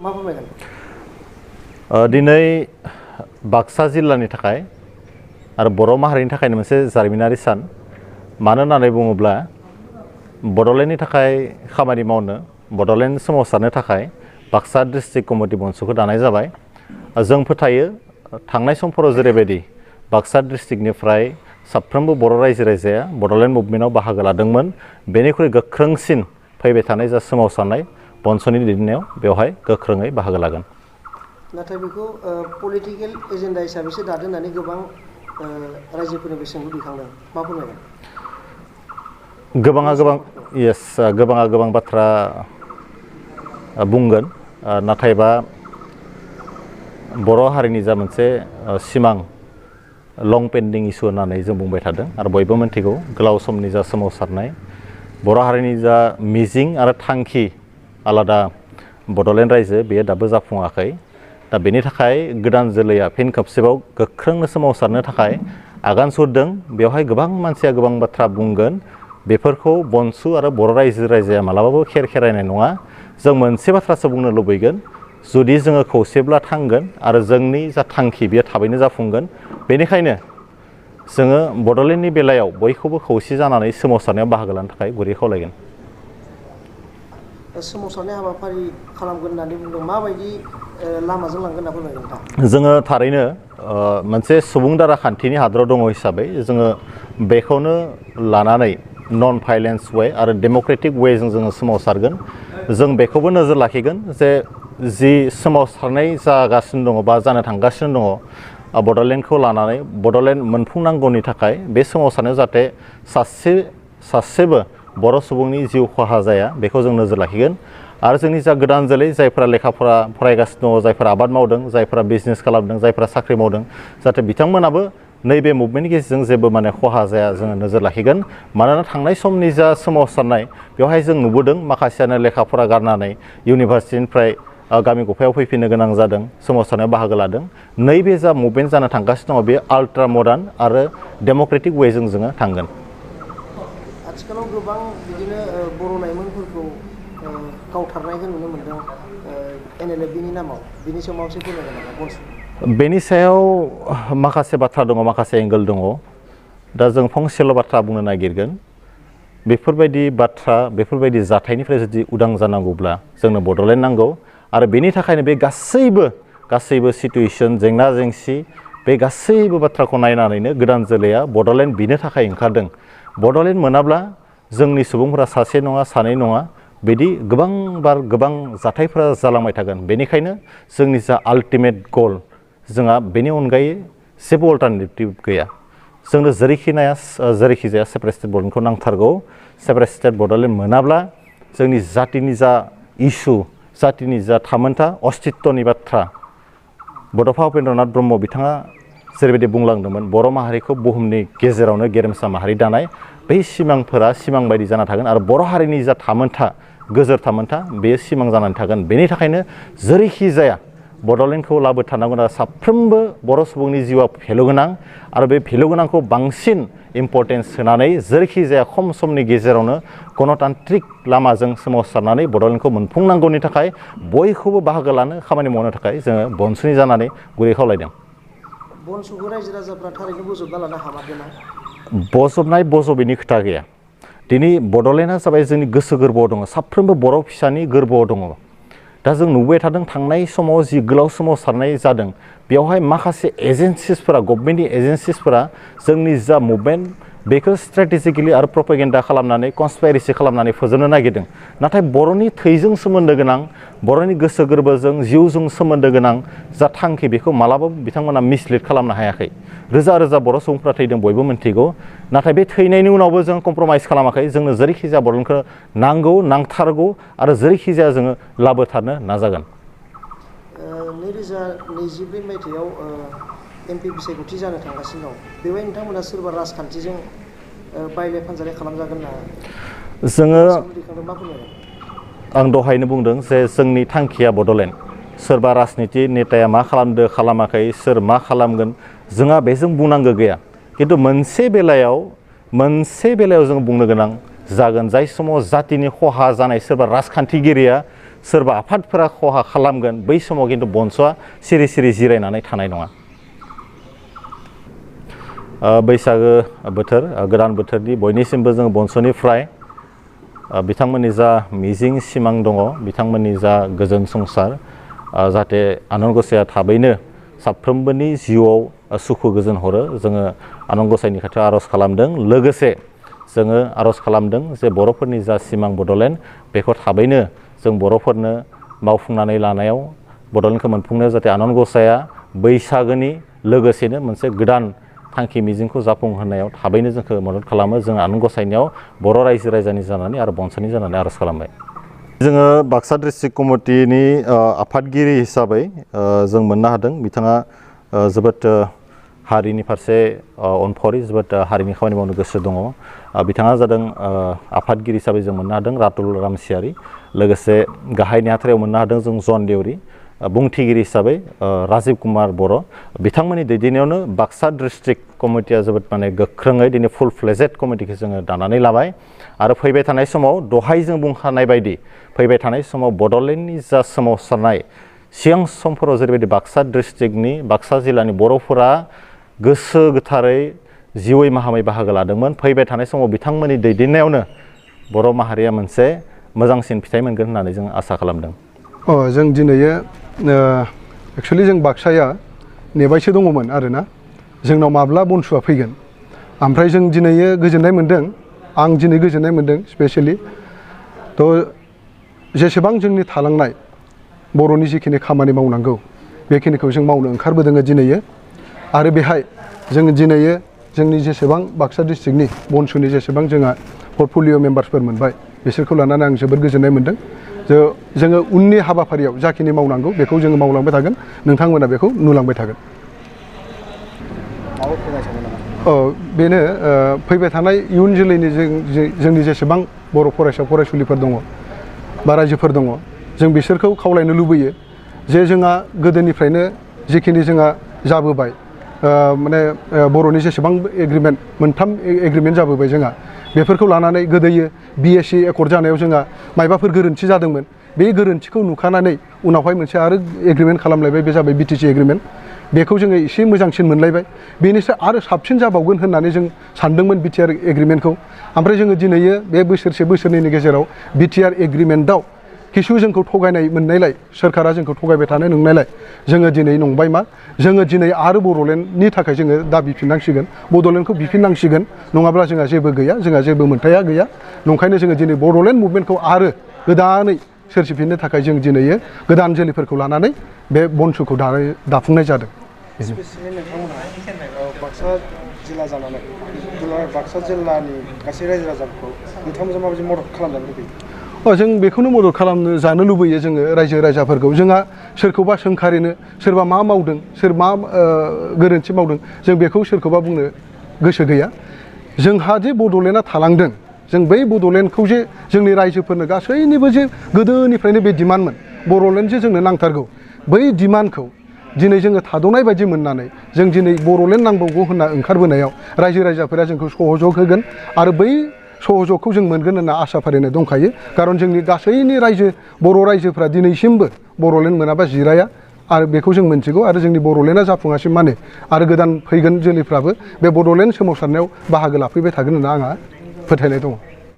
मा फोरमायगोन? दिनै बाक्सा जिल्लानि थाखाय आरो बर' माहारिनि थाखायनो मोनसे जारिमिनारि सान। मानो होननानै बुङोब्ला बड'लेण्डनि थाखाय खामानि मावनो, बड'लेण्ड सोमावसारनो थाखाय बाक्सा डिस्ट्रिक्ट कमिटि बनसुखौ दानाय जाबाय। जों फोथायो थांनाय समफोराव जेरैबायदि बाक्सा डिस्ट्रिक्टनिफ्राय साफ्रोमबो बर' रायजो राजाया बड'लेण्ड मुभमेन्टआव बाहागो लादोंमोन, बेनिख्रुइ गोख्रोंसिन फैबाय थानाय जा सोमावसारनाय बनसुनि दैदेननायाव बेवहाय गोख्रोङै बाहागो लागोन। नाथाय बेखौ पलिटिकेल एजेन्डा हिसाबैसो दादों होननानै गोबां रायजोफोरनि बेसेनखौ दैखांदों। मा फोरमायगोन? गोबाङा गोबां बाथ्रा बुंगोन, नाथायबा बर' हारिनि जा मोनसे सिमां लं पेन्डिं इस्यु होननानै जों बुंबाय थादों आरो बयबो मिन्थिगौ गोलाव समनि जा सोमावसारनाय बर' हारिनि जा मिजिं आरो थांखि आलादा बड'लेण्ड रायजो बेयो दाबो जाफुङाखै। दा बेनि थाखाय गोदान जोलैया फिन खेबसेबाव गोख्रोंनो सोमावसारनो थाखाय आगान सुरदों। बेवहाय गोबां मानसिया गोबां बाथ्रा बुंगोन, बेफोरखौ बनसु आरो बर' रायजो राजाया मालाबाबो खेरायनाय नङा। जों मोनसे बाथ्रासो बुंनो लुबैगोन, जुदि जोङो खौसेब्ला थांगोन आरो जोंनि जा थांखि बेयो थाबैनो जाफुंगोन। बेनिखायनो जोङो बड'लेण्डनि बेलायाव बयखौबो खौसे जानानै सोमावसारनायाव बाहागो लानो थाखाय गुरै खावलायगोन। सोमावसारनाय हाबाफारि खालामगोन होननानै बुंदों, माबायदि लामाजों लांगोन होनना फोरमायगोन नोंथां? जोङो थारैनो मोनसे सुबुं दारा खान्थिनि हादराव दङ हिसाबै जोङो बेखौनो लानानै नन भाइलेन्स वे आरो डेम'क्रेटिक वेजों जोङो सोमावसारगोन। जों बेखौबो नोजोर लाखिगोन जे जि सोमावसारनाय जागासिनो दङ बा जानो थांगासिनो दङ बड'लेण्डखौ लानानै बड'लेण्ड मोनफुंनांगौनि थाखाय बे सोमावसारनायाव जाहाथे सासेबो बर' सुबुंनि जिउ खहा जाया बेखौ जों नोजोर लाखिगोन। आरो जोंनि जा गोदान जोलै जायफोरा लेखाफोरा फरायगासिनो दङ, जायफोरा आबाद मावदों, जायफोरा बिजनेस खालामदों, जायफोरा साख्रि मावदों, जाहाथे बिथांमोनाबो नैबे मुभमेन्टनि गेजेरजों जेबो खहा जाया जोङो नोजोर लाखिगोन। मानोना थांनाय समनि जा सोमावसारनाय बेवहाय जों नुबोदों माखासेयानो लेखाफोरा गारनानै इउनिभारसिटिनिफ्राय गामि गफायाव फैफिननो गोनां जादों, सोमावसारनायाव बाहागो लादों। नैबे जा मुभमेन्ट जानो थांगासिनो दङ बे आल्ट्रा मडार्न आरो डेम'क्रेटिक वेजों जोङो थांगोन। आथिखालाव गोबां बिदिनो बर' लाइमोनफोरखौ गावथारनायखौ नुनो मोनदों NLFनि नामाव, बिनि सायाव माबा मोनसे फोरमायगोन नामा बनसु? बेनि सायाव माखासे बाथ्रा दङ, माखासे एंगोल दङ। दा जों फंसेल' बाथ्रा बुंनो नागिरगोन, बेफोरबायदि जाथायनिफ्राय जुदि उदां जानांगौब्ला जोंनो बड'लेण्ड नांगौ। आरो बेनि थाखायनो बे गासैबो सिटुएसन, जेंना जेंसि बे गासैबो बाथ्राखौ नायनानैनो गोदान जोलैया बड'लेण्ड बिनो थाखाय ओंखारदों। बड'लेण्ड मोनाब्ला जोंनि सुबुंफोरा सासे नङा सानै नङा बिदि गोबां जाथायफोरा जालांबाय थागोन। बेनिखायनो जोंनि जा आल्टिमेट गल, जोंहा बेनि अनगायै जेबो अल्टारनेटिभ गैया। जोंनो जेरैखि जाया सेपारेट स्टेट बड'लेण्डखौ नांथारगौ। सेपारेट स्टेट बड'लेण्ड मोनाब्ला जोंनि जातिनि जा इस्यु, जातिनि जा थामोनथा अस्तित्वनि बाथ्रा, बड'फा उपेन्द्रनाथ ब्रह्म बिथाङा जेरैबायदि बुंलांदोंमोन बर' माहारिखौ बुहुमनि गेजेरावनो गेरेमसा माहारि दानाय, बै सिमांफोरा सिमां बायदि जाना थागोन। आरो बर' हारिनि जा थामोनथा, गोजोर थामोनथा बेयो सिमां जानानै थागोन। बेनि थाखायनो जेरैखि जाया बड'लेण्डखौ लाबोथारनांगोन। आरो साफ्रोमबो बर' सुबुंनि जिउआ भेलु गोनां आरो बे भेलु गोनांखौ बांसिन इम्परटेन्स होनानै जेरैखि जाया खम समनि गेजेरावनो गणतान्त्रिक लामाजों सोमावसारनानै बड'लेण्डखौ मोनफुंनांगौनि थाखाय बयखौबो बाहागो लानो खामानि मावनो थाखाय जोङो बनसुनि जानानै गुरै खावलायदों। बनसुखौ रायजो राजाफ्रा थारैनो बोजबना लानो हामारदोंना? बजबनाय खोथा गैया। दिनै बड'लेण्डआ जाबाय जोंनि गोसो गोरबोआव दङ, साफ्रोमबो बर' फिसानि गोरबोआव दङ। दा जों नुबाय थादों थांनाय समाव जि गोलाव सोमावसारनाय जादों बेवहाय माखासे एजेन्सिसफोरा, गभर्नमेन्टनि एजेन्सिसफोरा जोंनि जा मुभमेन्ट बेखौ स्ट्रेटेजिकेलि आरो प्रपेगेन्डा खालामनानै कनस्पाइरेसि खालामनानै फोजोबनो नागिरदों। नाथाय बर'नि थैजों सोमोन्दो गोनां, बर'नि गोसो गोरबोजों जिउजों सोमोन्दो गोनां जा थांखि बेखौ मालाबाबो बिथांमोना मिसलिड खालामनो हायाखै। रोजा रोजा बर' सुबुंफ्रा थैदों बयबो मिन्थिगौ। नाथाय बे थैनायनि उनावबो जों कमप्रमाइस खालामाखै। जोंनो जेरैखि जाया बड'लेण्डखौ नांथारगौ आरो जेरैखि जाया जोङो लाबोथारनो नाजागोन। 2023 मायथाइयाव MP बिसायख'थि जानो थांगासिनो दं। बेवहाय नोंथांमोना सोरबा राजखान्थिजों बायलाय फानजालाय खालामजागोन ना? जोङो आं दहायनो बुंदों जे जोंनि थांखिया बड'लेण्ड। सोरबा राजनिति नेताया मा खालामदो खालामाखै, सोर मा खालामगोन, जोंहा बेजों बुंनांगौ गैया। खिन्थु मोनसे बेलायाव जों बुंनो गोनां जागोन, जाय समाव जातिनि खहा जानाय सोरबा राजखान्थिगिरिया सोरबा आफादफोरा खहा खालामगोन बै समाव खिन्थु बनसुआ सिरि सिरि जिरायनानै थानाय नङा। बैसागो बोथोर गोदान बोथोरनि बयनिसिमबो जों बनसुनिफ्राय बिथांमोननि जा मिजिं सिमां दङ बिथांमोननि जा गोजोन संसार जाहाथे आनान गसाइया थाबैनो साफ्रोमबोनि जिउआव सुखु गोजोन हरो जोङो आनान गसाइनि खाथियाव आर'ज खालामदों। लोगोसे जोङो आर'ज खालामदों जे बर'फोरनि जा सिमां बड'लेण्ड बेखौ थाबैनो जों बर'फोरनो मावफुंनानै लानायाव बड'लेण्डखौ मोनफुंनायाव जाहाथे आनान गसाइया बैसागोनि लोगोसेनो मोनसे गोदान थांखि मिजिंखौ जाफुंहोनायाव थाबैनो जोंखौ मदद खालामो। जों आनान गसाइनियाव बर' रायजो राजानि जानानै आरो बनसुनि जानानै आर'ज खालामबाय। जोङो बाक्सा डिस्ट्रिक्ट कमिटिनि आफादगिरि हिसाबै जों मोननो हादों बिथाङा जोबोद हारिनि फारसे अनफावरि जोबोद हारिनि खामानि मावनो गोसो दङ। बिथाङा जादों आफादगिरि हिसाबै जों मोननो हादों रातुल रामसियारि, लोगोसे गाहाय नेहाथारियाव मोननो हादों जों जन देउरि, बुंथिगिरि हिसाबै राजिब कुमार बर'। बिथांमोननि दैदेननायावनो बाक्सा डिस्ट्रिक्ट कमिटिया जोबोद माने गोख्रोङै दिनै फुल फ्लेजेड कमिटिखौ जोङो दानानै लाबाय आरो फैबाय थानाय समाव दहाय जों बुंखानाय बायदि फैबाय थानाय समाव बड'लेण्डनि जा सोमावसारनाय सिगां समफोराव जेरैबायदि बाक्सा डिस्ट्रिक्टनि बाक्सा जिल्लानि बर'फोरा गोसो गोथारै जिउयै माहामै बाहागो लादोंमोन। फैबाय थानाय समाव बिथांमोननि दैदेननायावनो बर' माहारिया मोनसे मोजांसिन फिथाइ मोनगोन होननानै जों आसा खालामदों। जों दिनै एक्सुवेलि जों बाक्साया नेबायसो दङमोन आरोना जोंनाव माब्ला बनसुआ फैगोन। ओमफ्राय जों दिनै गोजोननाय मोनदों, आं दिनै गोजोननाय मोनदों स्पेसियेलि। थ' जेसेबां जोंनि थालांनाय बर'नि जिखिनि खामानि मावनांगौ बेखिनिखौ जों मावनो ओंखारबोदों दिनै। आरो बेहाय जोङो दिनै जोंनि जेसेबां बाक्सा डिस्ट्रिक्टनि बनसुनि जेसेबां जोंहा पर्टफलिय' मेम्बार्सफोर मोनबाय बिसोरखौ लानानै आं जोबोद गोजोननाय मोनदों। जोङो उननि हाबाफारियाव जाखिनि मावनांगौ बेखौ जोङो मावलांबाय थागोन, नोंथांमोना बेखौ नुलांबाय थागोन। बेनो फैबाय थानाय इयुन जोलैनि जोंनि जेसेबां बर' फरायसा फरायसुलिफोर दङ बा रायजोफोर दङ जों बिसोरखौ खावलायनो लुबैयो जे जोंहा गोदोनिफ्रायनो जिखिनि जोंहा जाबोबाय माने बर'नि जेसेबां एग्रिमेन्ट मोनथाम एग्रिमेन्ट जाबोबाय जोंहा बेफोरखौ लानानै गोदोयो BSc एकर्ड जानायाव जोंहा मायबाफोर गोरोन्थि जादोंमोन बे गोरोन्थिखौ नुखानानै उनावहाय मोनसे आरो एग्रिमेन्ट खालामलायबाय, बे जाबाय BTC एग्रिमेन्ट। बेखौ जोङो एसे मोजांसिन मोनलायबाय, बेनिफ्राय आरो साबसिन जाबावगोन होननानै जों सानदोंमोन BTR एग्रिमेन्टखौ। ओमफ्राय जोङो दिनै बे बोसोरसे बोसोरनैनि गेजेराव BTR एग्रिमेन्टआव किसु जोंखौ थगायनाय मोननायलाय सोरखारा जोंखौ थगायबाय थानो नंनायलाय जोङो दिनै नंबाय मा जोङो दिनै आरो बड'लेण्डनि थाखाय जोङो दा बिफिननांसिगोन, बड'लेण्डखौ बिफिननांसिगोन, नङाब्ला जोंहा जेबो गैया, जोंहा जेबो मोन्थाया गैया। नंखायनो जोङो दिनै बड'लेण्ड मुभमेन्टखौ आरो गोदानै सोरजिफिननो थाखाय जों दिनै गोदान जोलैफोरखौ लानानै बे बनसुखौ दाफुंनाय जादों। स्पेसियेलि नोंथांमोनहा बाक्सा जिल्ला जानानै बाक्सा जिल्लानि गासै रायजो राजाफोरखौ नोंथांमोनजों माबायदि मदद खालामजानो लुबैयो? जों बेखौनो मदद खालामनो जानो लुबैयो जोङो रायजो राजाफोरखौ। जोंहा सोरखौबा सोंखारिनो सोरबा मा मावदों सोर मा गोरोन्थि मावदों जों बेखौ सोरखौबा बुंनो गोसो गैया। जोंहा जे बड'लेण्डआ थालांदों जों बै बड'लेण्डखौ जे जोंनि रायजोफोरनो गासैनिबो जे गोदोनिफ्रायनो बे डिमान्डमोन बड'लेण्ड जे जोंनो नांथारगौ, बै डिमान्डखौ दिनै जोङो थाद'नाय बायदि मोननानै जों दिनै बड'लेण्ड नांबावगौ होनना ओंखारबोनायाव रायजो राजाफोरा जोंखौ सहयोग होगोन आरो बै सहजगखौ जों मोनगोन होनना आसा फारिनाय दंखायो। खारन जोंनि गासैनि रायजो बर' रायजोफ्रा दिनैसिमबो बड'लेण्ड मोनाबा जिराया आरो बेखौ जों मिन्थिगौ। आरो जोंनि बड'लेण्डआ जाफुङासिम माने आरो गोदान फैगोन जोलैफ्राबो बे बड'लेण्ड सोमावसारनायाव बाहागो लाफैबाय थागोन होनना आंहा फोथायनाय दङ।